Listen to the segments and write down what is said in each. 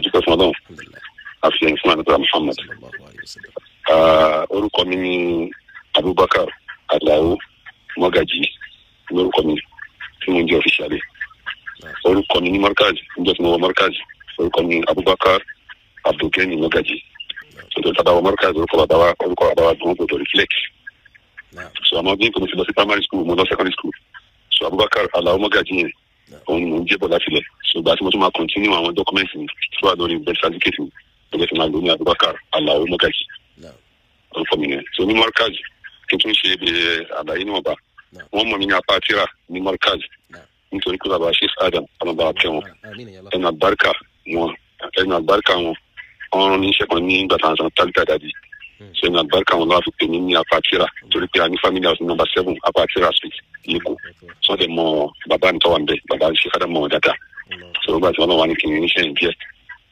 Adúpẹ́ fún Ọlọ́run. Àfi ẹ̀yìn fún Ànábì Muhammad. Orúkọ mi ni Abubakar Alao Mogaji, lórúkọ mi tí mo ń jẹ́ officially. Orúkọ mi ní Markaz, níjọ́ tí mo wọ Markaz, orúkọ mi Abubakar Abdulgani Mogaji. Sọtò tábà wọ Markaz, orúkọ bàbá wa gan gbọ́dọ̀ reflect. So àmọ́ bí n kò mo ti lọ sí primary school, mo lọ secondary school. So Abubakar Alao Mogaji yẹn, òun ni mò ń jẹ́ bọ̀ láti lẹ̀. So ìgbà tí mo tún máa continue àwọn documents mi tó wà lórí birth certificate mi, mo jẹ́ fi máa lò ní Abubakar Alao Mogaji, orúkọ mi yẹn. So ní Markaz, kí n tún ṣe àlàyé níwọ̀nba, wọ́n mọ̀ mí ní apá tíra ní Markaz nítorí pé bàbá Sheikh Adam ọlọ́ba àtẹ wọn, ẹnu àbáríkà wọn ọ̀run ní iṣẹ́ kan ní ìgbà tàn án tálítà dàbí. So ẹnu àbáríkà wọn lọ́wọ́ fi pè mí ní apá tíra torí pé a ní family house number 7 apá tíra street lẹ́kọ̀ọ́. So wọ́n tẹ̀ mọ bàbá mi tọ́wà ń bẹ̀, bàbá Sheikh Adam mọ̀ wọn dáadáa. So nígbà tí wọ́n lọ́wọ́ ní kí n níṣẹ́ yẹn díẹ̀,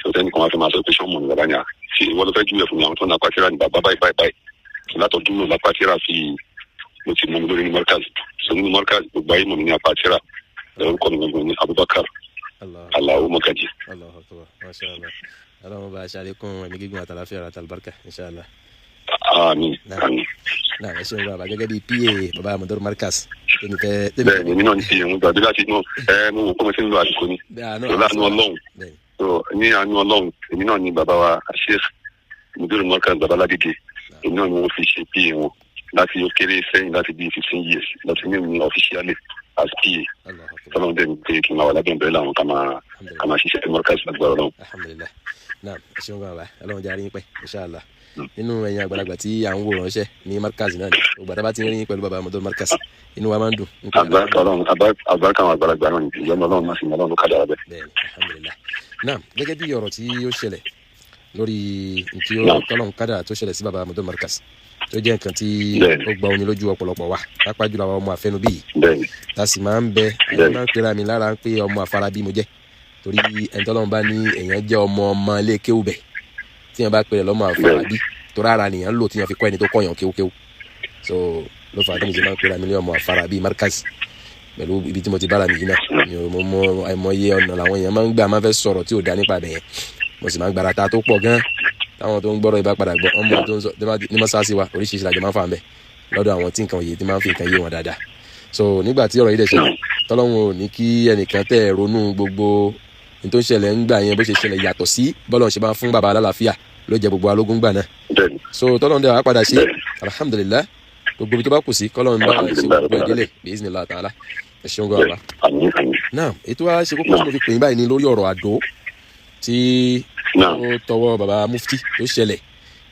so tẹ́nì kan wá fẹ́ máa sọ pé sọ́mọ̀ ni bàbá ni à ṣe ìwọ ló fẹ́ júwèé fún mi àwọn tó ń apá tíra ni bàbá báyìí báyìí báyìí. Látọ̀dún náà lápá tíra fi mo ti mọ mi lórí ní Markaz. So nínú Markaz gbogbo ayé mọ̀ mi ní apá tíra. Orúkọ mi gbogbo ní Abubakar Alao Mogaji. Allahu akbar, masha Allah. Ọlọ́run bá aṣọ àlékún ẹ̀mí gígùn àtàlàfíà àti àlùbáríkà inshallah. Àmín àmín. Náà ẹ ṣeun bàbá, gẹ́gẹ́ bíi pa bàbá Mudir Markaz. Bẹ́ẹ̀ ni èmi náà ní pa òun gbàdúrà láti inú ẹ mo wò pé mo ti ń lo àsìkò ni. Láàánú Ọlọ́run, ní àánú Ọlọ́run, èmi náà ní bàbá wa Sheikh Mudir Markaz bàbá Ládìgé, èmi náà ni wọ́n fi ṣe pa wọn láti ó kéré sẹ́yìn láti bíi 15 years láti ní mi officially as PA. Tọ́lọ́run dẹ̀ ní pé kí n máa wà lábẹ́ ìbẹ̀rẹ̀ làwọn ká máa ṣiṣẹ́ ní Markaz lágbára Ọlọ́run. Alhamdulillah. Naam, ẹ ṣeun bàbá, Ọlọ́run jẹ́ àríyìn pẹ́ inshallah. Nínú ẹ̀yin àgbàlagbà tí à ń wò ránṣẹ́ ní Markaz náà ni ògbà tá a bá ti ń rí pẹ̀lú bàbá Mudir Markaz, inú wa máa ń dùn. Àbáríkà Ọlọ́run, àbáríkà àwọn àgbàlagbà náà ni ìjọba Ọlọ́run máa sì ní Ọlọ́run ló kájà rẹ̀. Bẹ́ẹ̀ni, alhamdulillah. Naam, gẹ́gẹ́ bí ọ̀rọ̀ tí ó ṣẹlẹ̀ lórí ntí ó tọ́lọ́run kádà tó ṣẹlẹ̀ sí bàbá Mudir Markaz, tó jẹ́ nǹkan tí ó gba omi lójú ọ̀pọ̀lọpọ̀ wa, pàápàá jùlọ àwọn ọmọ àfẹnubí yìí, tá a sì máa ń bẹ ẹni máa ń pera mi lára pé ọmọ àfarabí mo jẹ́, torí ẹni tọ́lọ́run bá ní èèyàn jẹ́ ọmọ ọmọ ilé kéwù bẹ̀ tí yẹn bá pèrè lọ́mọ àfarabí, torí ara nìyẹn ń lò tí yẹn fi kọ́ ẹni tó kọ́ yàn kéwúkéwú. So ló fà á tó mi ṣe máa ń pera mi ní ọmọ àfarabí Markaz pẹ̀lú ibi tí mo ti bára mi yìí náà. Mo mọ àìmọye ọ̀nà làwọn èèyàn máa ń gbà máa fẹ́ sọ̀rọ̀ tí ò dá nípa bẹ̀yẹn, mo sì máa ń gbára ta tó pọ̀ gan táwọn tó ń gbọ́rọ̀ ibà padà gbọ́ ọmọ tó ń sọ ní mọ́sáàsì wa oríṣiríṣi làjọ máa ń fà ń bẹ̀ lọ́dọ̀ àwọn tí nǹkan òye tí máa ń fi nǹkan yé wọn dáadáa. So nígbà tí ọ̀rọ̀ yìí dẹ̀ ṣẹlẹ̀, tọ́lọ́run ò ní kí ẹnìkan tẹ̀ ronú gbogbo ní tó ń ṣẹlẹ̀ ń gbà yẹn bó ṣe ṣẹlẹ̀ yàtọ̀ sí bọ́lọ̀ ṣe máa fún bàbá alálàáfíà ló jẹ gbogbo alógún gbà náà. So tọ́lọ́run dẹ̀ wá padà ṣe alhamdulillah, gbogbo ibi tó bá kù sí kọ́lọ́run bá ṣe gbogbo ìdílé bi iznillah ta'ala. Ẹ ṣeun gan bàbá. Náà ètò wa ṣe kókó tí mo fi pè yín báyìí ní lórí ọ̀rọ̀ àdó tí ó tọwọ́ bàbá mufti tó ṣẹlẹ̀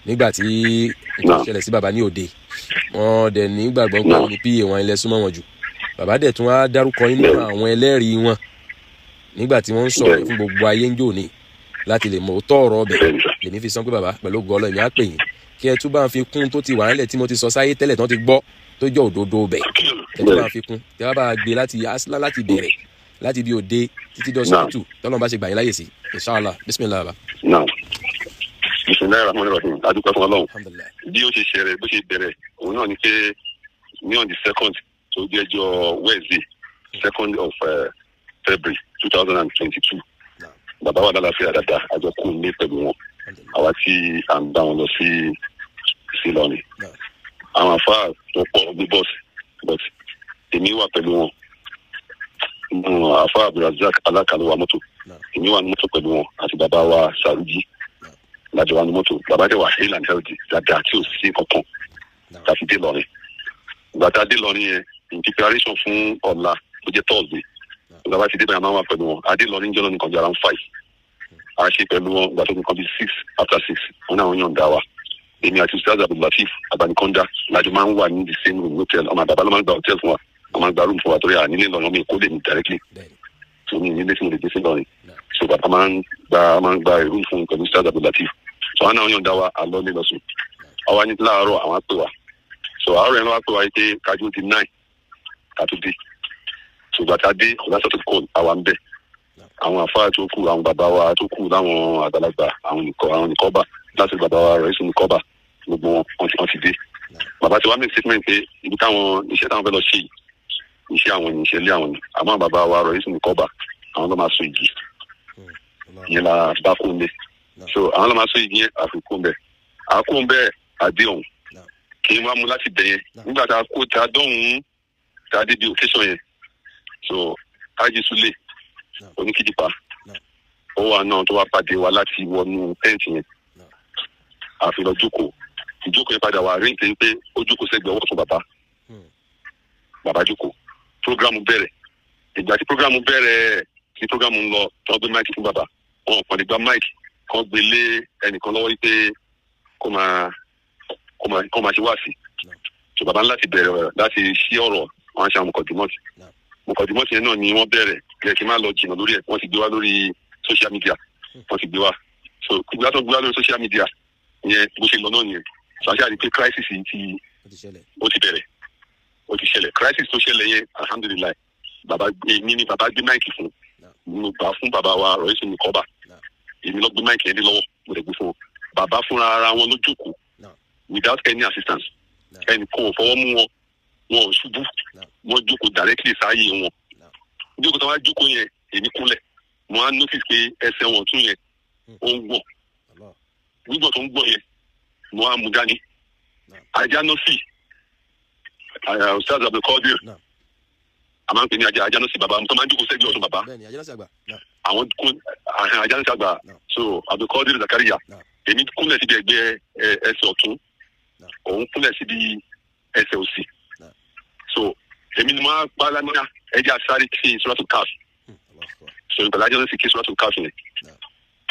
nígbà tí nǹkan ṣẹlẹ̀ sí bàbá ní òde. Wọn dẹ̀ nígbàgbọ́ pé ní pa wọn ilẹ̀ súnmọ́ wọn jù. Bàbá dẹ̀ tún wá dárúkọ inú àwọn ẹlẹ́rìí wọn nígbà tí wọ́n ń sọ̀rọ̀ fún gbogbo ayé ń jò ní láti lè mọ òótọ́ ọ̀rọ̀ ọbẹ̀. Lèmi fi sọ pé bàbá pẹ̀lú gọ́ọ̀lọ́ èmi á pè yín kí ẹ tún bá ń fi kún tó ti wà nílẹ̀ tí mo ti sọ sáyé tẹ́lẹ̀ tí wọ́n ti gbọ́ tó jẹ́ òdodo ọbẹ̀, ẹ tún bá ń fi kún tí wọ́n bá gbé láti asla láti bẹ̀rẹ̀ láti bí òde títí dọ̀ sọ́tù tọ́lọ́n bá ṣe gbà yín láyè sí inshallah. Bismillah bàbá. Naam, bismillahir rahmanir rahim, adúpẹ́ fún Ọlọ́run. Bí ó ṣe ṣẹlẹ̀ bó ṣe bẹ̀rẹ̀ òun náà ni pé ní on the 2nd tó jẹ́ ọjọ́ Wednesday 2nd of February 2022, bàbá wa lálàáfíà dáadáa, àjọ kù ní pẹ̀lú wọn, àwa tí à ń bá wọn lọ sí Ìlọrin, àwọn àfáà tó pọ̀ gbé bọ́ọ̀sì, but èmi wà pẹ̀lú wọn. Àfáà Abdulrazak alákàlù wa mọ́tò, èmi wà ní mọ́tò pẹ̀lú wọn àti bàbá wa Sàrújì lájọ wa ní mọ́tò. Bàbá dẹ̀ wà hale and healthy dáadáa tí ò sí kankan tàfi dé Ìlọrin. Ìgbà tá a dé Ìlọrin yẹn in preparation fún ọ̀la tó jẹ́ Thursday, ìgbà bá ti dé báyìí a máa wà pẹ̀lú wọn. Adé Ìlọrin jọ́nà nìkan bí around 5 a ṣe pẹ̀lú wọn. Ìgbà tó nìkan bí 6:06 wọn náà yàn dá wa, èmi àti Ustaz Abdulateef Abanikonda lájọ máa ń wà ní the same room hotel. Ọmọ àbàbà ló máa ń gba hotel fún wa, wọ́n máa ń gba room fún wa torí à nílé Ìlọrin, ọmọ Èkó lè mi directly, so mi nílé tí mo lè dé sí Ìlọrin. So bàbá máa ń gba room fún pẹ̀lú Ustaz Abdulateef. So àwọn náà yàn dá wa àlọ́ lé lọ sùn. Àwa ní láàárọ̀ àwọn á pè wá, so àárọ̀ yẹn ló wá pè wá yìí pé kájú di 9 ká tó dé. So bàtà dé ọ̀dà sọ́tò kọ́ àwa ń bẹ̀, àwọn àfáà tó kù, àwọn bàbá wa tó kù láwọn àgbàlagbà, àwọn nìkọ́bà láti bàbá wa rẹ̀ sínú kọ́bà, gbogbo wọn wọ́n ti dé. Bàbá ti wá make statement pé ibi táwọn iṣẹ́ táwọn fẹ́ lọ ṣe yìí, iṣẹ́ àwọn ni, iṣẹ́ ilé àwọn ni, àmọ́ bàbá wa rẹ̀ sínú kọ́bà àwọn ló máa so igi. Ìyẹn la bá kó ń bẹ. So àwọn ọlọ́mọ aṣọ yìí yẹn àfikún bẹ àkóhùn bẹ́ẹ̀ àdé ọ̀hún kí n wá mú láti bẹ̀ yẹn nígbà tá a kó tá a dọ̀hún tá a débi occasion yẹn. So Haji Sule oníkìdípa ó wà náà tó wá pàdé wa láti wọnú tẹ́ǹtì yẹn. Àfi lọ jókòó, ìjókòó yẹn padà wà rí nítorí pé ó jókòó sẹ́gbẹ̀ẹ́ ọwọ́ tún bàbá. Bàbá jókòó, prógrámù bẹ̀rẹ̀. Ìgbà tí prógrámù bẹ̀rẹ̀, tí prógrámù ń lọ, tí wọ́n gbé máìkì fún bàbá, wọn kàn lè gba máìkì kan gbé lé ẹnìkan lọ́wọ́ yìí pé kó máa ṣe wáàsí. So bàbá ńlá ti bẹ̀rẹ̀ láti ṣí ọ̀rọ̀, wọn ṣe àwọn mọ̀kọ̀dìmọ́tì. Mọ̀kọ̀dìmọ́tì yẹn náà ni wọ́n bẹ̀rẹ̀. Kí ẹ kí n má lọ jìnnà lórí ẹ̀, wọ́n ti gbé wá lórí social media, wọ́n ti gbé wá. So ìgbà tó gbé wá lórí social media yẹn, bó ṣe lọ náà nìyẹn. So àṣà àti pé crisis yìí ti ó ti bẹ̀rẹ̀, ó ti ṣẹlẹ̀. Crisis tó ṣẹlẹ̀ yẹn, alhamdulilayi, bàbá èmi ni bàbá gbé máìkì fún. Mo gbà fún bàbá wa Rọ̀ísì Nìkọ́bà, èmi lọ gbé máìkì yẹn dé lọ́wọ́, mo lè gbé fún wọn. Bàbá fúnra ara wọn ló jókòó without any assistance, ẹnì kan ò fọwọ́ mú wọn, wọn ò ṣubú, wọn jókòó directly sáàyè wọn. Jókòó tó wá jókòó yẹn, èmi kúnlẹ̀, mo á notice pé ẹsẹ̀ wọn tún yẹn ó ń gbọ̀n. Gbígbọ̀n tó ń gbọ̀n yẹn, mo á mú dání. Ajá náà sì Ustaz Abdulkadir, a máa ń pè ní ajá náà sì bàbá tó máa ń jókòó sẹ́gbẹ̀ẹ́ ọ̀tún bàbá, àwọn ajá náà sì àgbà. So Abdulkadir Zakaria, èmi kúnlẹ̀ síbi ẹgbẹ́ ẹsẹ̀ ọ̀tún, òun kúnlẹ̀ síbi ẹsẹ̀ òsì. So èmi ni mo á pa lámìnà ẹjẹ àsáré kí Suratul Kahf. So ìgbàlá ajá náà sì kí Suratul Kahf yẹn,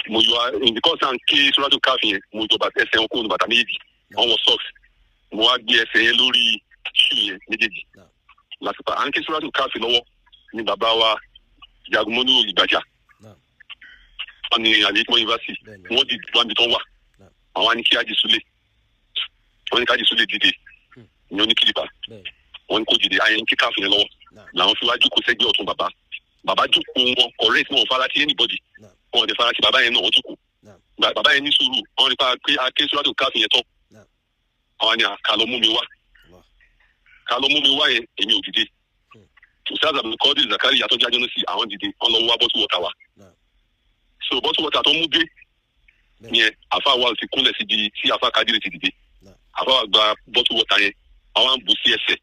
mo yọ because à ń kí Suratul Kahf yẹn, mo jọ ẹsẹ̀ wọn kó nu bàtà méjèèjì, wọn wọ socks, mo wá gbé ẹsẹ̀ yẹn lórí ṣù yẹn méjèèjì. Lásìkò à ń kí Suratul Kahf lọ́wọ́ ni bàbá wa Jagunmọ́lú Ìgbàjà, wọn ni Al-Hikmat University, wọn di wọn bi tán wà. Àwọn á ní kí Haji Sule, wọn ní kí Haji Sule dìde ní oníkìlìpà, wọn ní kó dìde, ayé ń kí káfíń yẹn lọ́wọ́ làwọn fi wá jókòó sẹ́gbẹ́ ọ̀tún bàbá. Bàbá jókòó wọn correct, wọn ò fara ti anybody, wọn ò dẹ̀ fara ti bàbá yẹn náà, wọn jókòó. Bàbá yẹn ní sùúrù, wọn ní pa pé aké Suratul Kahf yẹn tán, àwọn ni ká lọ mú mi wá, ká lọ mú mi wá yẹn, èmi ò dìde. Ustaz Abdulkadir Zakaria yàtọ̀ jájọ́ ní sí àwọn dìde, wọn lọ wá bottle water wa. So bottle water tó mú dé yẹn, àfa wa ti kúnlẹ̀ síbi tí àfa Kadiri ti dìde. Àfa wa gba bottle water yẹn, àwọn à ń bù sí ẹsẹ̀,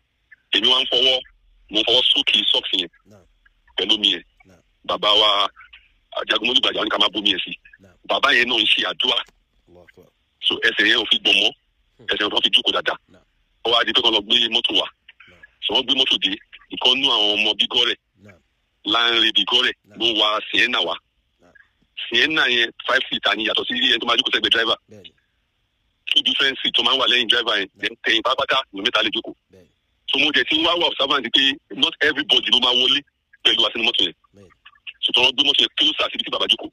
èmi wá ń fọwọ́, mo ń fọwọ́ sókè sọ́ọ̀sì yẹn pẹ̀lú mi yẹn. Bàbá wa Jagunmọ́lú Ìgbàjà wọn ní ká máa bómi yẹn sí. Bàbá yẹn náà ń ṣe àdúrà. So ẹsẹ̀ yẹn ò fi gbọ̀n mọ́, ẹsẹ̀ yẹn ò fi jókòó dáadáa. Ó wá di pé kán lọ gbé mọ́tò wa. So wọ́n gbé mọ́tò dé, ìkan nú àwọn ọmọ Bígọ́rẹ̀, Láńre Bígọ́rẹ̀ ló wa Sienna wa. Sienna yẹn 5 seater ni, yàtọ̀ sí ẹni tó máa jókòó sẹ́gbẹ̀ẹ́ driver. 2 different seat tó máa ń wà lẹ́yìn driver yẹn, tẹ̀yìn pátápátá ló mẹ́ta lè jókòó. So mo jẹ́ tí ń wá wà observant pé not everybody ló máa wọlé pẹ̀lú àtinú mọ́tò yẹn. So tí wọ́n gbé mọ́tò yẹn closer síbi tí bàbá jókòó,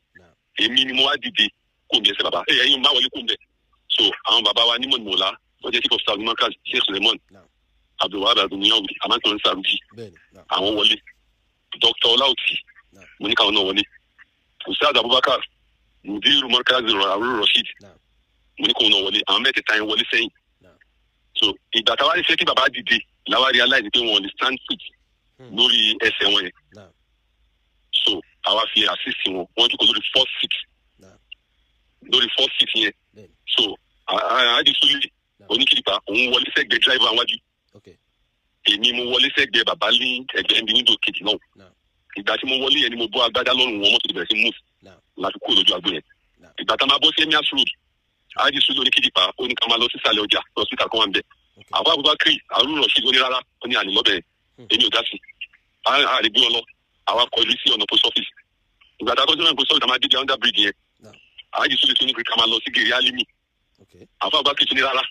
èmi ni mo wá dìde kó mi ẹsẹ̀ bàbá, ẹ̀yin má wọlé kó mi bẹ̀. So àwọn bàbá wa nímọ̀ nìmọ̀lá, wọ́n jẹ́ chief of staff ní Markaz, Sheikh Suleiman Abdulwahab Abdulmiyawi, Amantan Saruji, àwọn wọlé. Dr. Ọláòtì, mo ní káwọn náà wọlé. Ustaz Abubakar, Mudiru Markaz Harun Rasheed, mo ní kóun náà wọlé. Àwọn mẹ́tẹ̀ẹ̀ta yẹn wọlé sẹ́yìn. So ìgbà táwa ní fẹ́ kí bàbá dìde, làwa realize pé wọn lè stand fit lórí ẹsẹ̀ wọn yẹn. So àwa fi assist wọn, wọ́n jókòó lórí first seat, lórí first seat yẹn. So Haji Sule oníkìlìpà, òun wọlé sẹ́gbẹ̀ẹ́ driver wájú, èmi mo wọlé sẹ́gbẹ̀ẹ́ bàbá ní ẹgbẹ́ ẹni window kejì náà. Ìgbà tí mo wọlé yẹn ni mo bọ́ agbádá lọ́rùn wọn, mọ́tò ti bẹ̀rẹ̀ sí move láti kúrò lójú agbo yẹn. Ìgbà tá a máa bọ́ sí Emirs Road, Haji Sule oníkìlìpà ó ní ká máa lọ sísàlẹ̀ ọjà, lọ sí ìtàkùn wa ń bẹ̀. Àbá Abubakar Harun Rasheed ó ní rárá, ó ní àní lọ́bẹ̀, èmi ò dá sí, a lè gbé wọn lọ. Àwa kọjú sí ọ̀nà post office. Ìgbà tá a kọjú sí ọ̀nà post office, a máa dé under bridge yẹn. Haji Sule tún ní ká máa lọ sí Gèrè Alimi. Àbá Abubakar tún ní rárá,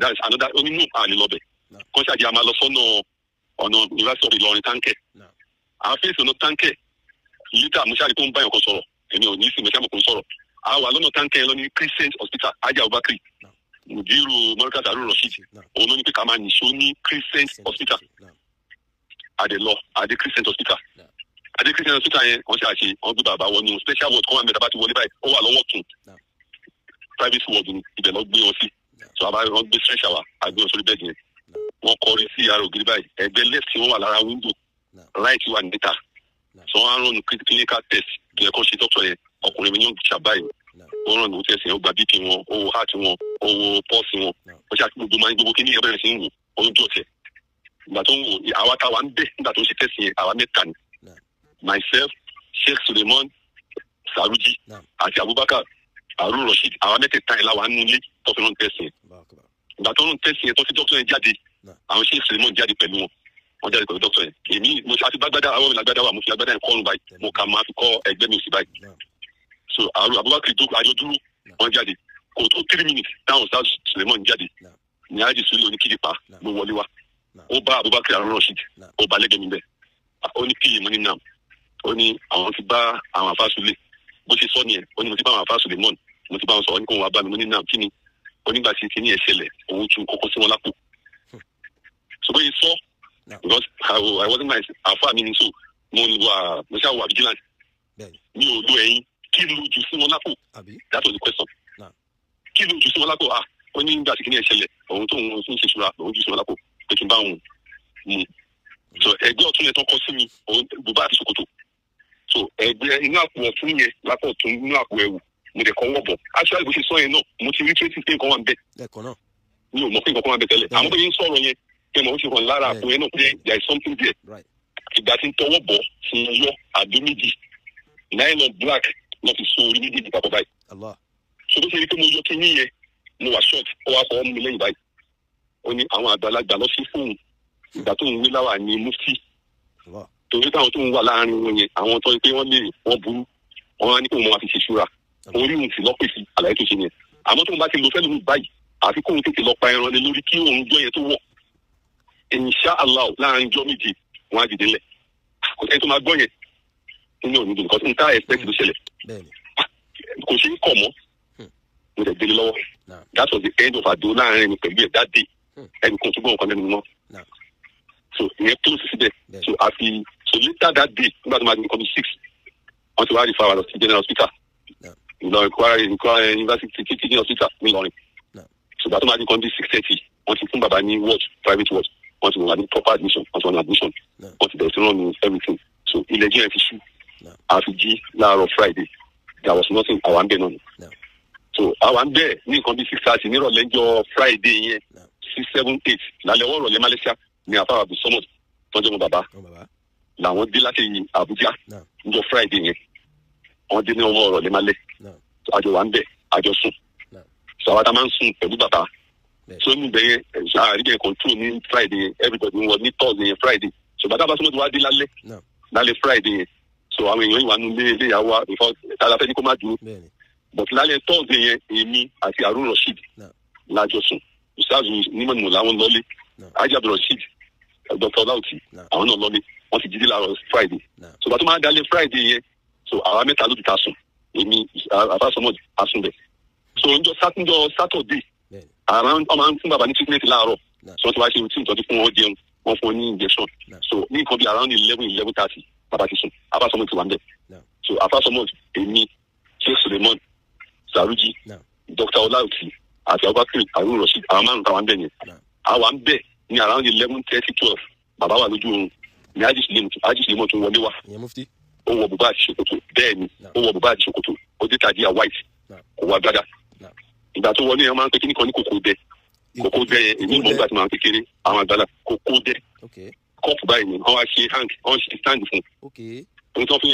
that is another, ó ní no, àní lọ́bẹ̀, kọ́ńtàjì a máa lọ sọ́nà ọ̀nà University of Ìlọrin táǹkẹ̀. Àfẹ́sì ọ̀nà táǹkẹ̀ lítà musa tó ń bá yàn kan sọ̀rọ̀, èmi ò ní sí mẹ́sàmù kò ń sọ̀rọ̀. A wà lọ́nà táǹkẹ̀ yẹn lọ ní Crescent Hospital, Haji Abubakar Mudiru Markaz Harun Rasheed, òun ló ní pé ká máa nìṣó ní Crescent Hospital. Adé lọ adé Crescent Hospital, adé Crescent Hospital yẹn wọ́n ṣe àṣe, wọ́n gbé bàbá wọnú special ward kan wà mẹ́ta bá ti wọlé báyìí, ó wà lọ́wọ́ tún private ward ni, ibẹ̀ lọ gbé wọn sí. So àbá wọn gbé stretcher wa, àgbé wọn sórí bẹ́ẹ̀dì yẹn, wọ́n kọrí sí ara ògiri báyìí, ẹgbẹ́ left wọn wà lára window, right wà níta. So wọ́n á rún clinical test. Tó yẹ kó ṣe dókítà yẹn, ọkùnrin mi ní ṣàbáyé, ó ràn ní tẹ̀sí, ó gba BP wọn, ó wo heart wọn, ó wo pulse wọn, ó ṣe àti gbogbo máa ń gbogbo kí ní ẹ bẹ̀rẹ̀ sí ń wò, ó ń jọ tẹ̀. Ìgbà tó ń wò, àwa táwa ń bẹ̀ nígbà tó ń ṣe tẹ̀sí yẹn, àwa mẹ́ta ni, myself, Sheikh Suleiman Saruji àti Abubakar Harun Rasheed, àwa mẹ́tẹ̀ẹ̀ta yẹn láwa nulẹ̀ tó fi rán tẹ̀sí yẹn. Ìgbà tó ń tẹ̀sí yẹn, tó fi dókítà yẹn jáde, àwọn Sheikh Suleiman jáde pẹ̀lú wọn, wọ́n jáde pẹ̀lú dókítà yẹn. Èmi mo àti gbàgbádà, àwọn mi làgbádà wà, mo fi agbádá yẹn kọ́run báyìí, mo kà máa fi kọ́ ẹgbẹ́ mi sí báyìí. So àrùn Abubakar tó àjọ dúró, wọ́n jáde, kò tó 3 minutes táwọn Ustaz Suleiman jáde ní Haji Sule oníkìlì pa ló wọlé wá, ó bá Abubakar Harun Rasheed, ó bá lẹ́gbẹ̀ẹ́ mi bẹ́ẹ̀, ó ní kíyè mo ní nam, ó ní àwọn ti bá àwọn àfa Sule, bó ṣe sọ nìyẹn, ó ní mo ti bá àwọn àfa Suleiman, mo ti bá wọn sọ̀rọ̀, ní kó wọn wá bá mi. Mo ní nam, kí ni? Ó nígbà tí kíní ẹ̀ ṣẹlẹ̀, òun tún kọ́kọ́ sí wọn lápò. So bóyá sọ, because I wasn't nice, àfa mi ni, so mo wà, mo ṣáà wà vigilant, mi ò lo ẹ̀yìn, kí ló jù sí wọn lápò? That was the question. Kí ló jù sí wọn lápò? Ah, ó ní nígbà tí kíní ẹ̀ ṣẹlẹ̀, òun tó ń ṣe ṣura, òun jù sí wọn lápò pé kí n bá òun mu. So ẹgbẹ́ ọ̀tún yẹn tó kọ sí mi, òun bùbá àti ṣòkòtò, so ẹgbẹ́ inú àpò ọ̀tún yẹn, lápò ọ̀tún inú àpò ẹ̀wù, mo dẹ̀ kọ́ wọ̀ bọ̀. Actually, bó ṣe sọ yẹn náà, mo ti rí tracy pé nǹkan wà ń bẹ̀. Mi ò mọ̀ pé nǹkan wà ń bẹ̀ tẹ́lẹ̀, àmọ́ bóyá ń sọ̀rọ̀ yẹn kẹ́ mọ̀, ó ti hàn lára àpò yẹn náà pé there is something there. Ìgbà tí ń tọwọ́ bọ̀ sí yọ àdó méjì, nylon black lọ fi so orí méjèèjì papọ̀ báyìí. So bó ṣe rí pé mo yọ kí ní yẹn, mo wà short, ó wá fọwọ́ mú mi lẹ́yìn báyìí, ó ní àwọn àgbàlagbà lọ sí fóun ìgbà tó ń wé láwà ní mufti, torí táwọn tó ń wà láàrin wọn yẹn, àwọn tó ń pé wọ́n lè wọ́n burú, wọ́n á ní kó wọn fi ṣe ṣúra orí òun sì lọ́pẹ̀ sí àlàyé tó ṣe yẹn. Àmọ́ tóun bá ti lo fẹ́lẹ́ mi báyìí, àfi kóun tètè lọ pa ẹran lé lórí kí òun jọ yẹn tó wọ̀, insha Allah láàrin jọ méje wọn á dìde lẹ̀. Kò sẹ́ni tó máa gbọ́ yẹn nínú òní dùn, nǹkan tá expect ló ṣẹlẹ̀, kò sí kọ̀ mọ́, mo dẹ̀ délé lọ́wọ́. That was the end of àdó láàrin mi pẹ̀lú ẹ̀ that day. Ẹnì kan tó gbọ́ nǹkan lẹ́nu mọ́, so ìyẹn close síbẹ̀. So àfi so later that day, nígbà tó máa di nǹkan bí 6, wọ́n ti wá rí fáwọn lọ sí general hospital Ìlọrin, Kwara University Teaching Hospital n'Ìlọrin. So ìgbà tó máa di nǹkan bí 6:30, wọ́n ti fún bàbá ní ward, private ward, wọ́n ti wà ní proper admission, wọ́n ti wà ní admission, wọ́n ti bẹ̀rẹ̀ sí rán ní everything. So ilẹ̀ jíjẹ ti ṣú, àfi jí láàárọ̀ Friday, there was nothing, àwa ń bẹ̀ náà ni. So àwa ń bẹ̀ ní nǹkan bí 6:30 nírọ̀lẹ́ ńjọ́ Friday yẹn, 6, 7, 8 lálẹ́ ọwọ́ ìrọ̀lẹ́ Malaysia ní àfáà Abdulsamad tọ́jú ọmọ bàbá làwọn dé láti Abuja ńjọ́ Friday yẹn, wọ́n dé ní ọwọ́ ìrọ̀lẹ́ malẹ́. Àjọ wà ń bẹ̀, àjọ sùn. So àwa tá máa ń sùn pẹ̀lú bàbá, so ní bẹ̀ yẹn àríbẹ̀ control ní Friday yẹn, everybody wọ ní Thursday yẹn, Friday. So bàtà bá súnmọ́ ti wá dé lálẹ́ lálẹ́ Friday yẹn, so àwọn èèyàn ìwà nulẹ̀ ilé ìyàwó wa before tàlà fẹ́ ní kó má dúró, but lálẹ́ Thursday yẹn, èmi àti Harun Rasheed lájọ sùn. Ustaz nímọ̀ nù làwọn lọ́lé, Haji Abdul Rasheed, Dr. Ọláòtì, àwọn náà lọ́lé, wọ́n ti jíde láàárọ̀ Friday. So bàtà máa dalẹ̀ Friday yẹn, so àwa mẹ́ta ló ti ta sùn, èmi àfàsọmọdì àsùnbẹ̀. So njọ́ Saturday around, ọmọ fún bàbá ní treatment láàárọ̀, so wọ́n ti wá ṣe routine tọ́jú fún wọn, jẹun, wọ́n fún wọn ní injection. So ní nǹkan bí around 11, 11:30, bàbá ti sùn, àfàsọmọdì ti wà ń bẹ̀. So àfàsọmọdì, èmi, Sheikh Suleiman Saruji, Dr. Ọláòtì àti Abubakar Harun Rasheed, àwọn márùn-ún táwa ń bẹ̀ yẹn, àwa ń bẹ̀ ní around 11:30, 12, bàbá wà lójú oorun ní Haji Suleiman tún wọlé wá, ó wọ bùbá àti ṣòkòtò, bẹ́ẹ̀ ni ó wọ bùbá àti ṣòkòtò, ó dé tàdíà white, kò wá gbádà. Ìgbà tó wọlé yẹn, máa ń pe kíní kan ní kòkó dẹ, kòkó dẹ yẹn, èmi mọ̀ nígbà tí màá kékeré, àwọn àgbàlá kòkó dẹ kọ́ọ̀pù báyìí ni wọ́n wá ṣe hang, wọ́n ṣe stand fún un tó fi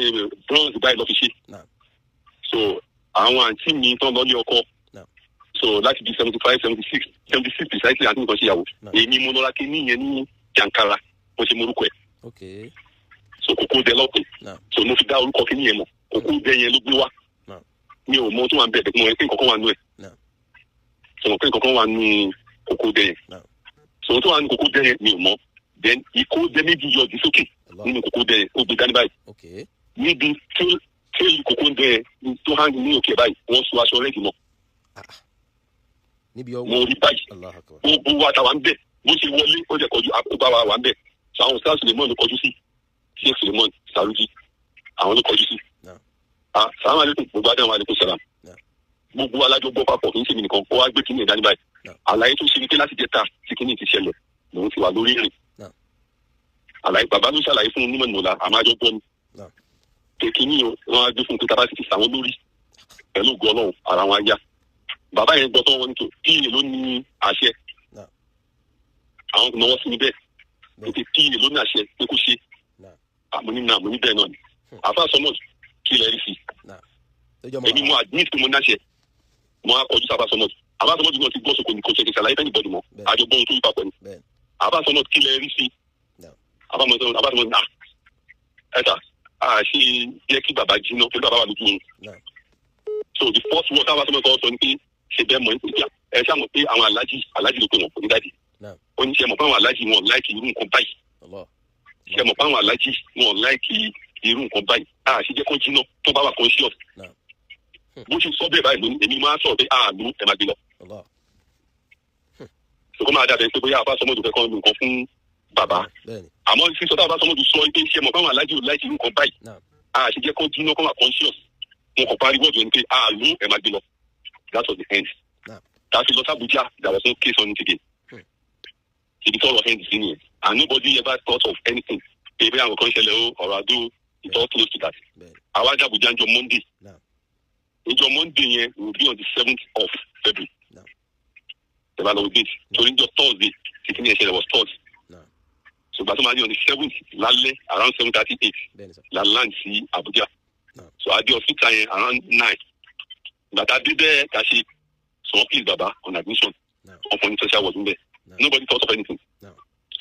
bronze báyìí lọ́ fi ṣe. So àwọn àǹtí mi tán lọ́lé ọkọ, so láti di 75, 76, 76 precisely, àǹtí mi kan ṣe ìyàwó, èmi mo lọ́ra kí níyẹn ní Jankara, mo ṣe morúkọ ẹ̀. So kòkó dẹ lọ́pẹ́, so mo fi dá orúkọ kí níyẹn mọ̀, kòkó dẹ yẹn ló gbé wá. Mi ò mọ tó wà ń bẹ̀, mo rẹ pé nǹkan kan wà nù ẹ̀, so mo pé nǹkan kan wà nù kòkó dẹ yẹn, so tó wà nù kòkó dẹ yẹn mi ò mọ̀. Then ìkó dẹ méjì yọjú sókè nínú kòkó dẹ yẹn, ó gbé dání báyìí, níbi tí kòkó dẹ yẹn tó hàn ní òkè báyìí, wọ́n so aṣọ rẹ́ẹ̀dì mọ́. Mo rí báyìí, gbogbo wa táwa ń bẹ̀, bó ṣe wọlé ó jẹ́ kọjú ó bá wa wà ń bẹ̀. So àwọn Ustaz Suleiman ló kọjú sí, Sheikh Suleiman Saruji, àwọn ló kọjú sí. Salaam alaikum, gbogbo adáwọn alaikum salam, gbogbo alájọ gbọ́ papọ̀, kì í ṣe mi nìkan, ó wá gbé kíní ìdání báyìí. Àlàyé tó ṣe ni pé láti jẹta tí kíní ti ṣẹlẹ̀ lòun ti wà lórí ìrìn. Àlàyé bàbá ló ṣàlàyé fún onímọ̀ ìmọ̀lá, àmọ́ àjọ gbọ́ ni. Pé kí ni o, wọn á gbé fún pé tá a bá ti fi sàwọn lórí pẹ̀lú ògo Ọlọ́run, ara wọn á yá. Bàbá yẹn gbọ́ tán, wọn ní tó PA ló ní àṣẹ. Àwọn náwó sí mi bẹ́ẹ̀ pé PA ló ní àṣẹ pé kó ṣe. Àmọ́ ní náà, mo ní bẹ́ẹ̀ náà ni. Àfa sọmọ kí lẹ rí sí? Èmi mo admit pé mo ní àṣẹ. Mo á kọjú sábà sọmọ. Àbá sọmọ náà ti gbọ́ sóko ní kò ṣe kí ṣàlàyé fẹ́ni bọ́dù mọ́. Àjọ gbọ́n tó yí papọ̀ ni. Àbá sọmọ kí lẹ rí sí? Àbá sọmọ náà ẹ ta a ṣe jẹ́ kí bàbá jiná pẹ̀lú bàbá wà lójú oorun. So the first word táwa sọmọ kọ́ sọ ni pé ṣe bẹ́ẹ̀ mọ̀ nípa ẹ ṣáà mọ̀ pé àwọn alájì, alájì ló pé wọn kò ní dáàdì. Ó ní ṣe mọ̀ pé àwọn alájì wọn like irú nǹkan báyìí? Ṣe mọ̀ pé àwọn alájì wọn like irú nǹkan báyìí? A ṣe jẹ́ kó jiná tó bá wà conscious. Bó ṣe sọ bẹ́ẹ̀ báyìí lónìí, èmi máa sọ̀rọ̀ pé àánú ẹ̀ máa gbé lọ. Ṣùgbọ́n máa dàbẹ̀ pé bóyá àbá sọmọdù fẹ́ kọ́ nǹkan fún bàbá. Àmọ́ sísọ tá a bá sọmọdù sọ pé ṣe mọ̀ pé àwọn alájì ò like irú nǹkan báyìí, a ṣe jẹ́ kó jiná kó wà conscious, mo kàn parí wọ́ọ̀dù ẹni pé àánú ẹ̀ máa gbé lọ. That was the end. Tá a fi lọ sí Abuja, there was no case on it again. Ibi tọ́rọ̀ end sí nìyẹn, and nobody ever thought of anything pé bí àwọn kan ṣẹlẹ̀ o, ọ̀rọ̀ àdó, it all close to that. Àwa dé Abuja níjọ́ Monday. Níjọ́ Monday yẹn will be on the 7th of February. Tẹ̀bá lọ date torí níjọ́ Thursday títí ní ẹ̀ṣẹ̀ was Thursday. So gbàtọ́ máa ní on the 7th lálẹ́, around 7:38 la land sí Abuja. So a dé hospital yẹn around 9. Gbàtà dé bẹ́ẹ̀ ká ṣe so wọ́n place baba on admission. Wọ́n fún ní special ward níbẹ̀. Nobody thought of anything.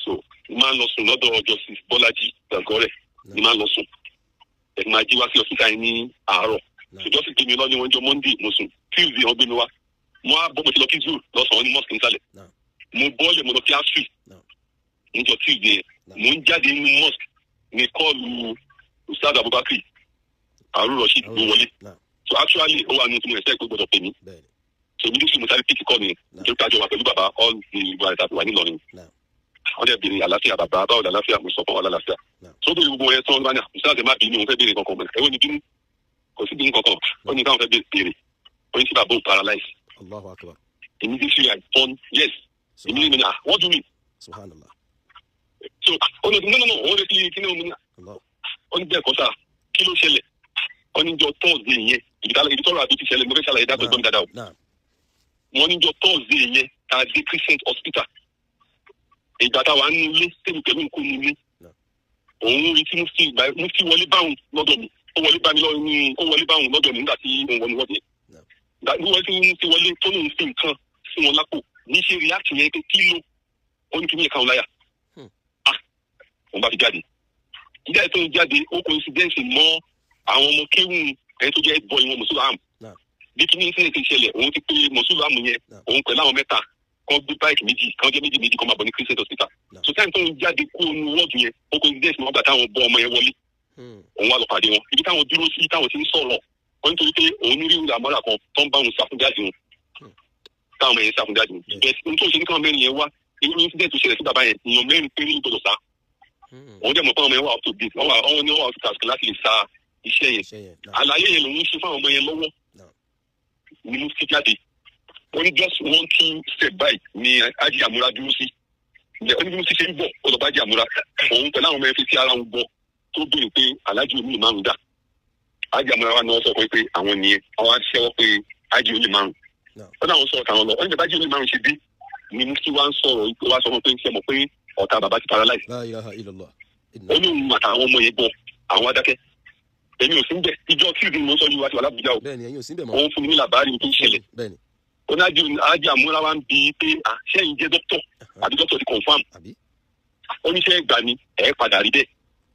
So máa ń lọ sùn lọ́dọ̀ Justice Bọ́lájí Gbàgọ́rẹ̀ ni máa ń lọ sùn. Ẹ̀ máa jí wá sí hospital yẹn ní àárọ̀. So justice gbé mi lọ ní wọ́n jọ Monday, mo sùn. Tuesday wọ́n gbé mi wá. Mo á bọ́, mo ti lọ kí zoo lọ́sàn-án ní mosque nísàlẹ̀. Mo bọ́ọ̀lẹ̀, mo lọ kí asri níjọ́ Tuesday yẹn. Mo ń jáde nínú mosque ní call Ustaz Abubakar Harun Rasheed ló wọlé. So actually, ó wà nínú tí mo expect pé gbọdọ̀ pè mí. So immediately mo sáré pick call yẹn nítorí pé àjọ wà pẹ̀lú bàbá all the while tàbí wà nílọrin. Wọ́n dẹ̀ béèrè àlàáfíà bàbá, báwo làlàáfíà, mo sọ fún wọn lálàáfíà. So béèrè gbogbo yẹn tí wọ́n bá ní, Ustaz, ẹ má bínú, òun fẹ́ béèrè kankan mọ̀. Ẹ̀wọ́n ni bínú, kò sí bínú kankan. Ó ní káwọn fẹ́ béèrè, ó ní sí bàbá ò paralyze? Allahu akbar. Immediately I turn, yes, immediately, ah, what do you mean? Subhanallah. So ó ní no, no, no, òun retí kí ni òun ní. Ó ní bẹ́ẹ̀ kọ́ sáà, kí ló ṣẹlẹ̀? Ó ní jọ Thursday yẹn, ibi tọ́rọ̀ àbí ti ṣẹlẹ̀, mo fẹ́ ṣàlàyé dápẹ́ gbọ́n dáadáa o. Wọ́n ní jọ Thursday yẹn tá a dé Crescent Hospital, ìgbà táwa ń nulẹ̀ tèmi pẹ̀lú nǹkó nulẹ̀, òun rí tí mufti wọlé báwọn lọ́dọ̀ mi. Ó wọlé bá mi lọ́dọ̀ mi, ó wọlé báwọn lọ́dọ̀ mi nígbà tí òun wọnú wọ́ọ̀dù yẹn. Wíwọlé tí mufti wọlé tó lóun fi nǹkan sí wọn lápò ní ṣe react yẹn pé kí ló, ó ní kí ní ẹ̀ka òun láyà. Ah, òun bá fi jáde. Ìjáde tó ń jáde, ó coincidence mọ́ àwọn ọmọ kéwù ẹni tó jẹ́ boy wọn, mùsùlùmí. Bí kí ní incident ti ṣẹlẹ̀, òun ti pé mùsùlùmí yẹn, òun pẹ̀lú àwọn mẹ́ta kan gbé báìkì méjì kan jẹ́ méjì méjì kan máa bọ̀ ní Christian hospital. So time tó ń jáde kó nu wọ́ọ̀dù yẹn, ó coincidence mọ́ gbà táwọn bọ́ ọmọ yẹn wọlé. Òun wá lọ pàdé wọn ibi táwọn dúró sí, táwọn ti ń sọ̀rọ̀ wọ́n, nítorí pé òun ní ríru àmọ́ra kan tó ń bá òun sàfúnjáde wọn, táwọn ọmọ yẹn sàfúnjáde wọn. Bẹ́ẹ̀ ohun tó ń ṣe ní káwọn mẹ́rin yẹn wá, irú incident tó ṣẹlẹ̀ sí bàbá yẹn, èèyàn mẹ́rin péré ló gbọdọ̀ sá. Òun dẹ̀ mọ̀ pé àwọn ọmọ yẹn wà up to date, wọ́n wà, wọ́n ní wọ́n wà up to task láti lè sa iṣẹ́ yẹn. Àlàyé yẹn lòun ṣe fáwọn ọmọ yẹn lọ́wọ́ ni mo ti jáde. Wọ́n ní just one two step by ni Ájì Àmúra dúró sí. Ó ní bí mo ti ṣe ń bọ̀, ó lọ bá Ájì Àmúra, òun pẹ̀lú àwọn ọmọ yẹn fi sí ara wọn bọ̀ tó béèrè pé aláàjì omi márùn dà. Ájì Àmúra wa ni wọ́n sọ pé àwọn nìyẹn, àwọn aṣẹ́wọ́ pé Ájì omi márùn. Ó náà wọ́n sọ̀rọ̀ táwọn lọ. Ó ní bàbá Ájì omi márùn ṣe dé ni mufti wa ń sọ̀rọ̀, wá sọ fún pé ṣe mọ̀ pé ọ̀tá bàbá ti paralyze. La ilaha illallah. Ó ní òun àtàwọn ọmọ yẹn bọ̀, àwọn adákẹ́. Èmi ò sí ń bẹ̀ ìjọ Tuesday mo ń sọ yìí, wá sí wà lábújá o. Bẹ́ẹ̀ni, ẹ̀yin ò sí ń bẹ̀ mọ́. Òun fún mi ní làbárí tó ń ṣẹlẹ̀. Ó ní Ájì Àmúra wa ń bi pé ṣẹ́yìn jẹ́ dókítọ̀ àbí dókítọ̀ ti confirm? Ó ní ṣẹ́ gbà ni ẹ̀ padà rí bẹ́ẹ̀.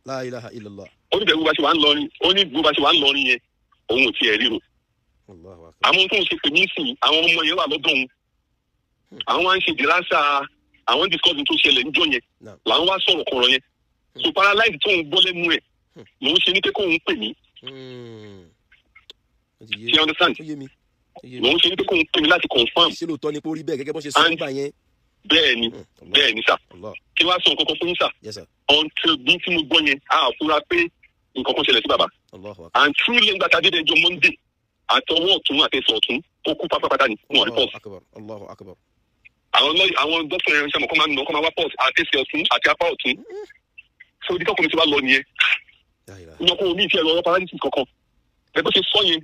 La ilaha illallah. Ó ní bẹ́ẹ̀ bó bá ṣe wà ń lọrin, ó ní bó bá ṣe wà ń lọrin yẹn, òun ò tiẹ̀ ríro. Àwọn tó ń ṣe pè mí sìn, àwọn ọmọ yẹn wà lọ́dọ̀ òun, àwọn wá ń ṣe dìrásà, àwọn discuss tó ṣẹlẹ̀ níjọ́ yẹn, làwọn wá sọ̀rọ̀ kọ̀rọ̀ yẹn. So paralyze tó ń gbọ́ lẹ́nu ẹ̀ lòun ṣe ní pé kóun pè mí. Ṣe understand? Lòun ṣe ní pé kóun pè mí láti confirm. Ṣé lóòótọ́ ni pé ó rí bẹ́ẹ̀ gẹ́gẹ́ bó ṣe sọ nígbà yẹn? Bẹ́ẹ̀ ni, bẹ́ẹ̀ ni sà. Kí wàá sọ nǹkan kan fún yín sà. Until bí tí mo gbọ́ yẹn, a fura pé nǹkan kan ṣẹlẹ̀ sí bàbá. And truly, nígbà tá a dé ẹjọ́ Monday, àtọwọ́ ọ̀tún àtẹsẹ̀ ọ̀tún ó kú pátápátá ni, wọn rí pulse. Àwọn dókítà yẹn ṣe mọ̀ kọ́ máa ń nà kọ́ máa wá pulse àtẹsẹ̀ ọ̀tún àti apá ọ̀tún. So ibi tọkùnrin ti wá lọ nìyẹn. Ìyẹn kó o ní ìfẹ́ lọ́rọ́ paralysis kankan. Ẹ bó ṣe sọ yẹn,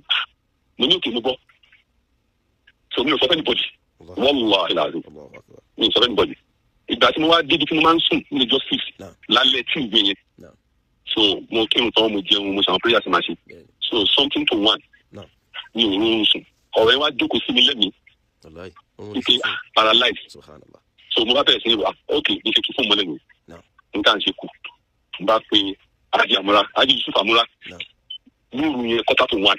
mo ní òkè mo gbọ́. So mi ò sọ fẹ́ anybody. Wallahi alazim. Mi ò sọ fẹ́ anybody. Ìgbà tí mo wá débi tí mo máa ń sùn ní justice lálẹ́ tí ìgbé yẹn. So mo kírun tán, mo jẹun, mo ṣàwọn prayer sí máa ṣe. So something to one. Mi ò rọrùn sùn. Ọ̀rọ̀ yẹn wá jókòó sí mi lẹ́mìí. Wípé paralyzed. So mo bá bẹ̀rẹ̀ sí ní wà, ok, ní ṣe kí fún mọ́lẹ̀ mi. Nǹkan ṣe kù. Mo bá pe Ájì Àmúra, Ájì Yusuf Àmúra. Lóru yẹn 12:45.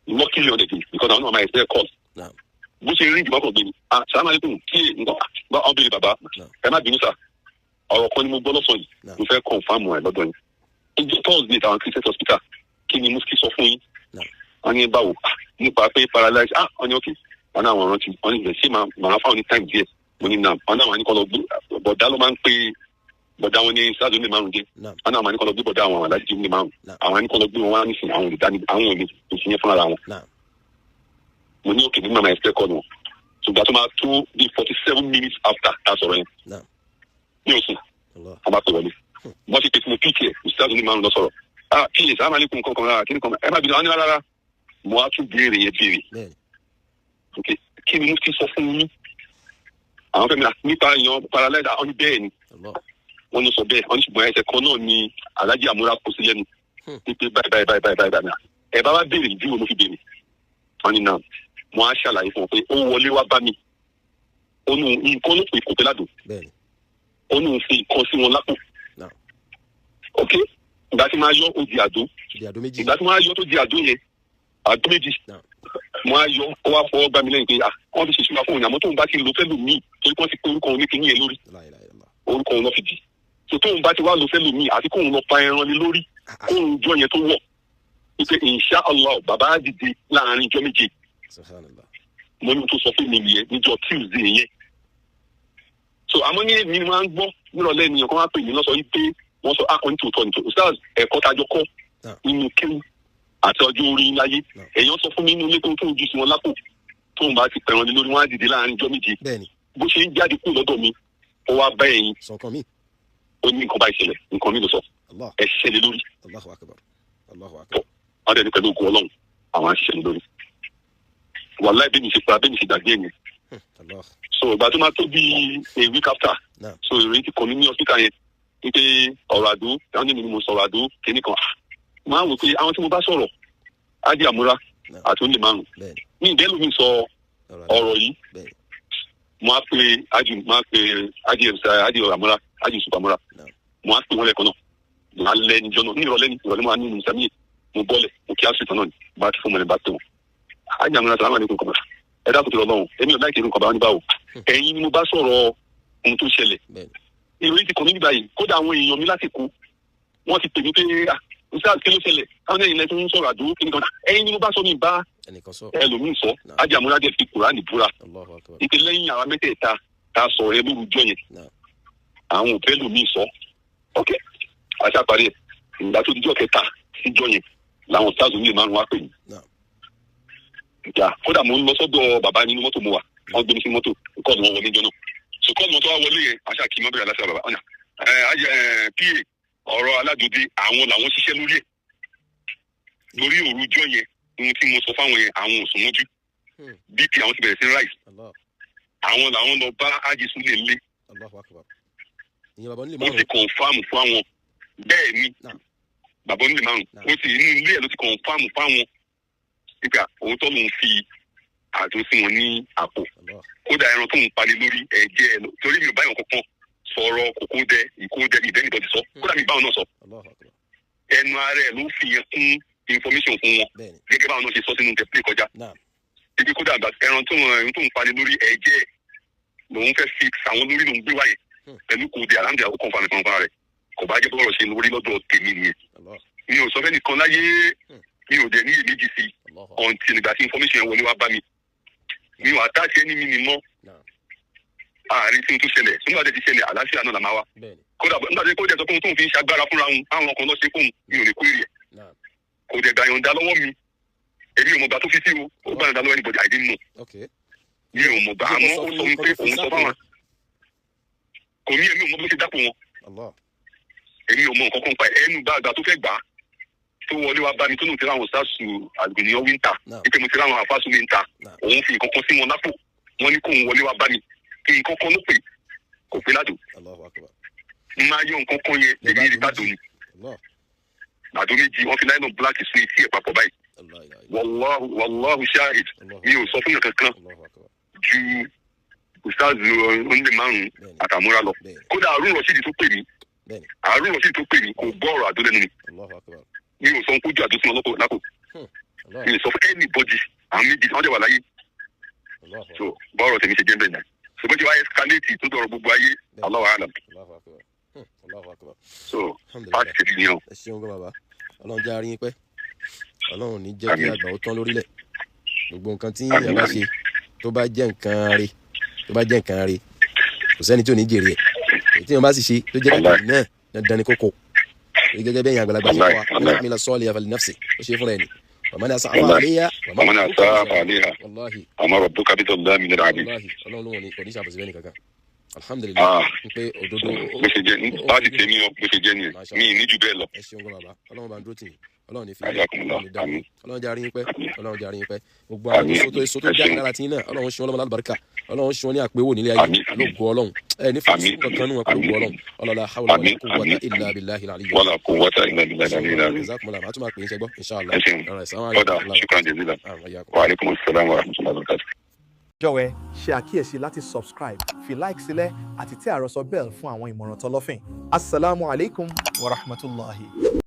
Luckily on the day, because àwọn náà máa expect call. Bó ṣe rí ìjùmọ̀ kan gbé mi. Ah, salaam alaikum, kí nǹkan bá ọ béèrè bàbá. Ẹ má bínú sà. Ọ̀rọ̀ kan ni mo gbọ́ lọ́sàn yìí. Mo fẹ́ confirm ẹ̀ lọ́dọ̀ yín. Ìjọ Thursday táwọn Christian hospital, kí ni Mufti sọ fún yín? Wọ́n ní báwo? Nípa pé paralyze. Ah, wọ́n ní okay. Wọ́n náà wọ́n rántí. Wọ́n ní ìgbẹ́ sí màá fáwọn ní time díẹ̀. Mo ní nà. Wọ́n náà wọ́n ní kọ́ lọ gbé. Bọ̀dá ló máa ń pè bọ̀dá wọn ní sáàdù ní márùn dé. Wọ́n náà wọ́n ní kọ́ lọ gbé bọ̀dá àwọn alájí ní márùn. Àwọn ní kọ́ lọ gbé wọn wá nísìnyí àwọn olùdání àwọn olè ìsìnyẹn fúnra wọn. Mo ní òkè ní màmá ẹ̀fẹ́ kọ́ wọn. Ṣùgbọ́n tó máa tó bí 47 minutes after ta sọ̀rọ̀ yẹn. Ní oṣù, wọ́n bá pè wọlé. Wọ́n ti pèsè mo pk ẹ̀ sáàdù ní márùn lọ sọ̀rọ̀. Ah kí sàmà ní kún kankan rárá kí ni kan ẹ má bínú àwọn ní rárá. Mo á tún béèrè yẹn béèrè. Kí ni mo ti sọ fún yín? Àwọn fẹ́mi nípa yan paralyze àwọn ní bẹ́ẹ̀ ni. Wọ́n ní sọ bẹ́ẹ̀ wọ́n ní ṣùgbọ́n ẹsẹ̀ kan náà ni Alhaji Àmúra kó sí lẹ́nu. Pípé báyìí báyìí báyìí báyìí báyìí. Ẹ bá wá béèrè ìdí wo ló fi béèrè. Wọ́n ní náà mo á ṣàlàyé fún ọ pé ó wọlé wá bá mi. Ó nù nǹkan ló pè kò pé ládùn. Ó nù fi nǹkan sí wọn lápò. Ok, ìgbà tí máa yọ ó di àdó. Ìgbà tí máa yọ tó di àdó yẹn, àdó méjì. Mo á yọ ó wá fọwọ́ gbá mi lẹ́yìn pé wọ́n fi ṣèṣúra fún òun àmọ́ tóun bá ti lò fẹ́ lò míì torí wọ́n ti pé orúkọ òun ní kinní yẹn lórí. Orúkọ òun lọ fi dì. So tóun bá ti wá lò fẹ́ lò míì àti kóun lọ pa ẹran lé lórí kóun jọ yẹn tó wọ̀. Wípé insha Allah bàbá á dìde láàrin ijọ́ méje. Mo ní tó sọ fún mi nìyẹn níjọ́ Tuesday yẹn. So àmọ́ ní èmi máa ń gbọ́ nírọ̀lẹ́ ènìyàn kan wá pè mí lọ́sọ wípé wọ́n sọ akọni tòótọ́ ní tòótọ́. Ustaz ẹ̀kọ́ tajọ kọ́ nínú kéwù àti ọjọ́ orí láyé. Èèyàn sọ fún mi nínú ilé tó ń ju sí wọn lápò tóun bá ti pẹ̀ràn lé lórí wọn á dìde láàrin ijọ́ méje. Bó ṣe ń jáde kúrò lọ́dọ̀ mi, ó wá bá ẹ̀yin. Ó ní nǹkan bá ìṣẹ̀lẹ̀, nǹkan mi ló sọ. Ẹ ṣiṣẹ́ lé lórí. Wọ́n dẹ̀ ní pẹ̀lú ògùn Ọlọ́run, àwọn á ṣiṣẹ́ lé lórí. Wàláì bí mi ṣe pa bí mi ṣe gbàgbé ẹ̀yìn. So ìgbà tó máa tó bí a week after, so ìròyìn ti kàn mí ní hospital yẹn wípé ọ̀rọ̀ àdó, àwọn ní mi ni mo sọ̀rọ̀ àdó kíní kan. Máa wò pé àwọn tí mo bá sọ̀rọ̀, Ájì Àmúra àti onílé márùn. Ní ìdẹ́lu mi sọ ọ̀rọ̀ yìí, mo á pe Ájì Ájì Àmúra, Ájì Yusuf Àmúra. Mo á pè wọ́n lẹ́ẹ̀kan náà. Lálẹ́ níjọ́ náà, ní ìrọ̀lẹ́ ní ìrọ̀lẹ́ mo á ní ìmùsàmíyè, mo bọ́lẹ̀, mo kí á sì tán náà ní, bá ti fún mọ́lẹ̀ bá tó wọn. Ájì Àmúra sàlámà ní kò kọ̀ ẹ dákun tó lọ lọ́hùn, èmi ò láìkí irú nǹkan bá wọn ní báwo. Ẹ̀yin ni mo bá sọ̀rọ̀ ohun tó ṣẹlẹ̀. Ìròyìn ti kàn mí nígbà yìí, kódà àwọn èèyàn mi lásìkò wọ́n ti pè mí pé ṣáà kí ló ṣẹlẹ̀, káwọn ẹ̀yin lẹ́tún ń sọ̀rọ̀ àdó kí nìkan. Ẹ̀yin ni mo bá sọ mi bá ẹlòmíì sọ. Ájì Àmúra jẹ́ fi Kùránì búra. Ìpè lẹ́yìn àwa mẹ́tẹ̀ẹ̀ta ta sọ̀rọ̀ ẹ lóru jọ yẹn. Àwọn òfẹ́ lòmíì sọ. Ok, àṣà parí ẹ̀. Ìgbà tó dijọ́ kẹta síjọ́ yẹn làwọn stars onílé márùn-ún wá pè mí. Ìjà kódà mo ń lọ sọ́dọ̀ bàbá nínú mọ́tò mo wà, wọ́n gbé mi sí mọ́tò, kọ́ọ̀lù wọn wọlé jọ náà. So kọ́ọ̀lù wọn tó wá wọlé yẹn, àṣà kì í má bẹ̀rẹ̀ aláṣà bàbá. Ọ̀nà pa ọ̀rọ̀ aládùúdé àwọn làwọn ṣiṣẹ́ lórí ẹ̀. Lórí òrujọ́ yẹn, ohun tí mo sọ fáwọn yẹn, àwọn ò sùn mọ́jú. BP àwọn ti bẹ̀rẹ̀ sí rise. Àwọn làwọn lọ bá Ájì Súlè lé. Ó ti kọ̀nfàmù fún àwọn. Bẹ́ẹ̀ ni, bàbá onílé márùn-ún. Ó ti inú ilé ẹ̀ ló ti kọ̀nfàmù fáwọn. Nígbà òun tó lòun fi àdó sí wọn ní àpò. Kódà ẹran tó ń palẹ̀ lórí ẹ̀jẹ̀ ẹ̀ torí mi ò báyọ̀ kankan sọ̀rọ̀ kòkó dẹ ìkó dẹ ìbẹ́ nìbọn ti sọ. Kódà mi báwọn náà sọ. Ẹnu ara ẹ̀ ló fi yẹn kún information fún wọn. Gẹ́gẹ́ báwọn náà ṣe sọ sínú tẹ̀pẹ́ kọjá. Ibi kódà ẹran tó ń palẹ̀ lórí ẹ̀jẹ̀ lòun fẹ́ fi àwọn lórí lòun gbé wáyé. Pẹ̀lú kò dé àlàǹdà ó kàn fún mi rẹ̀. Kò bá jẹ́ bọ́ọ̀rọ̀ ṣe lórí lọ́dọ̀ tèmi nìyẹn. Mi ò sọ fẹ́ nìkan láyé, mi ò dẹ̀ ní iyèméjì sí until ìgbà tí information yẹn wọlé wá bá mi. Mi ò àtàṣe ẹni mi ni mọ́. Àárín tí n tó ṣẹlẹ̀, nígbà tí ti ṣẹlẹ̀, àlàáfíà náà là máa wá. Kódà nígbà tí kò jẹ́ sọ pé òun tóun fi ń ṣagbára fúnra òun, àwọn kan lọ ṣe fóun, mi ò lè kó èrè ẹ̀. Kò dẹ̀ gbà yọ̀ǹda lọ́wọ́ mi. Èmi ò mọ̀ gbà tó fi sí o, ó gbà yọ̀ǹda lọ́wọ́ anybody, I didn't know. Mi ò mọ̀ gbà, àmọ́ ó sọ pé òun sọ fáwọn. Kò ní èmi ò mọ̀ bó ṣe dápò wọn. Èmi ò mọ nǹkan kan pa ẹ̀. Ẹnu bá àgbà tó fẹ́ gbà á tó wọlé wá bá mi, tó nù tí láwọn sásù àgbènìyàn wíńtà, wípé mo ti láwọn àfáàsù mi ń ta, òun fi nǹkan kan sí wọn lápò. Wọn ní kóun wọlé wá bá mi kí nǹkan kan ló pè, kò pé ládùn. Allahu akbar. N máa yọ nǹkan kan yẹn, èmi rí bàdó ni. Allah. Àdó méjì, wọn fi nylon black sí etí ẹ̀ papọ̀ báyìí. Allah ilaha. Wàláhu, wàláhu shahid. Allahu. Mi ò sọ fún yàn kankan Allahu akbar. ju ustaz onílé márùn àtàmúra lọ. Kódà Harun Rasheed tó pè mí, Harun Rasheed tó pè mí kò gbọ́ ọ̀rọ̀ àdó lẹ́nu mi. Allahu akbar. Mi ò sọ kójú àdó sí wọn lọ́kọ̀ lákò. Allah. Mi ò sọ fún anybody. Àwọn méjì wọ́n jẹ́ wà láyé. Allahu. So bọ́ọ̀rọ̀ tèmi ṣe jẹ́ bẹ́ẹ̀ náà, ṣùgbọ́n tí wàá escalate tó dọ̀rọ̀ gbogbo ayé, Allahu a'lam. Allahu akbar. Allahu akbar. So Alhamdulillah. pàṣẹ tèmi nìyẹn o. Ẹ ṣeun gan bàbá. Ọlọ́run jẹ́ àárín pẹ́. Ọlọ́run ní jẹ́ kí Àmín. àgbà ó tán lórílẹ̀. Gbogbo nǹkan tí Àmín, ẹ bá àmín. ṣe, tó bá jẹ́ nǹkan rí, tó bá jẹ́ nǹkan rí, kò sẹ́ni tí ò ní jèrè ẹ̀. Èyí tí wọ́n bá sì ṣe tó jẹ́ Wallahi. kàkiri náà, dandan ni kókó. Èyí gẹ́gẹ́ bẹ́ẹ̀ yẹn àgbàlagbà ṣe Wallahi, wa wallahi. amila salihan falinafsi, ó ṣe é fúnra ẹ̀ ni. Wa man asa'a Wallahi. fa'alayha. Wa man asa'a fa'alayha. Wallahi. Wa ma rabbuka bidhallamin lil abid. Wallahi, Ọlọ́run ló wọ̀n ní kò ní ṣàbòsí bẹ́ẹ̀ ni kankan. Alhamdulillah. Ah. N pé òdodo. Bó ṣe jẹ́ pàṣẹ tèmi o, bó ṣe jẹ́ nìyẹn, mi ì ní ju bẹ́ẹ̀ lọ. Ẹ ṣeun gan bàbá. Ọlọ́run bá ń dúró tì yín. Ọlọ́run ní fi Jazakumullah. Ọlọ́run ní dààmú. Àmín. Ọlọ́run jẹ́ àríyìn pẹ́. Ọlọ́run jẹ́ àríyìn pẹ́. Gbogbo àwọn Àmín. tó so tó Ẹ jáde ṣeun. lára tí yín náà, Ọlọ́run ṣe wọn lọ́mọ lálùbáríkà. Ọlọ́run ṣe wọn ní àpéwò nílé ayé. Àmín, àmín. Lógo Ọlọ́run, ẹ ní fún Àmín. kankan nù wọn pẹ̀lú Àmín. ògo Ọlọ́run. Ọlọ́lá hawla wala Àmín, quwwata àmín. illa billahi al-aliyyil. Wala quwwata illa billahi al-aliyyil azim. Jazakumullah. Màá tún máa pè é ṣẹgbọ́, inshallah. Ẹ ṣeun. Alright, assalamu Kódà, alaikum. shukran jazilan. Àmín, iyyakum. Wa alaikum assalam wa rahmatullahi wa barakatuh. Jọ̀wọ́, ṣe àkíyèsí láti subscribe, fi like sílẹ̀ àti tẹ àròsọ bell fún àwọn ìmọ̀ràn tọlọ́fìn. Asalaamu alaykum wa rahmatulahi.